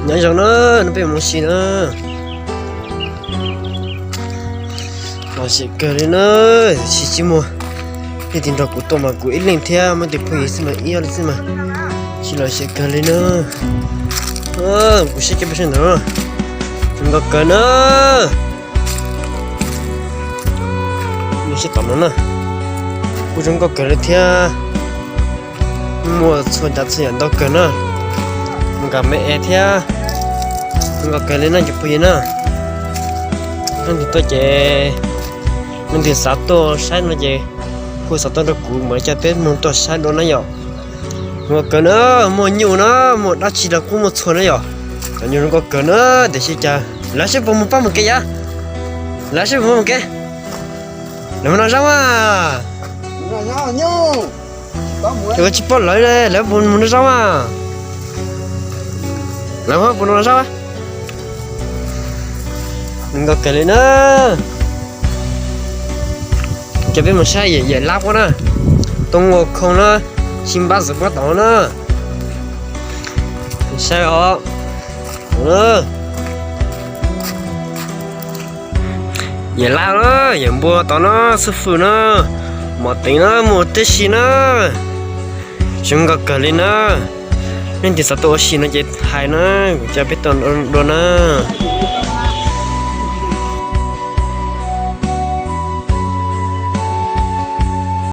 Nyob zoo na, no peb mus ua si na. Los siab kawg li na, tsis tsis muaj leej twg nrog kuv tuaj mas kuv ib leeg thiab muaj tus phooj ywg xwb mas ib ob leeg xwb mas tsis los siab kawg li na. Kuv saib cov peb sawv ntawd zoo nkauj kawg na. Sib tom no na, kuj zoo nkauj kawg li thiab. Muaj txhua tsav txhua yam ntau kawg na, nkag me es thiab. Zoo nkauj kawg li na cov phooj ywg na. Leej twg tuaj ces, leej twg xav tuaj saib no ces hu xov tooj rau kuv mam coj peb mus tuaj saib dua na yom. Zoo nkauj kawg na, muaj nyuj na, muaj dab tsi los kuj muaj txhua na yom. Cov nyuj zoo nkauj kawg na, tiam sis cas lawv seb puas mus pab mus kev yom. Lawv seb puas mus kev. Lawv mus noj zaub mas. Ces kuv tsis paub lawv, lawv puas mus noj zaub mas. Lawv puas noj zaub. Zoo nkauj kawg li na. Coj peb mus saib yawm lab puab na, toob ua khoo na, sib npab xwm puab tod na. Saib os. Yawm lab na, yawm npua tod na, xib fwm na, mom teev na, muaj tib si na. Zoo nkauj kawg li na. Leej twg xav tuaj ua si no ces hais na, kuv coj peb tuaj dua na.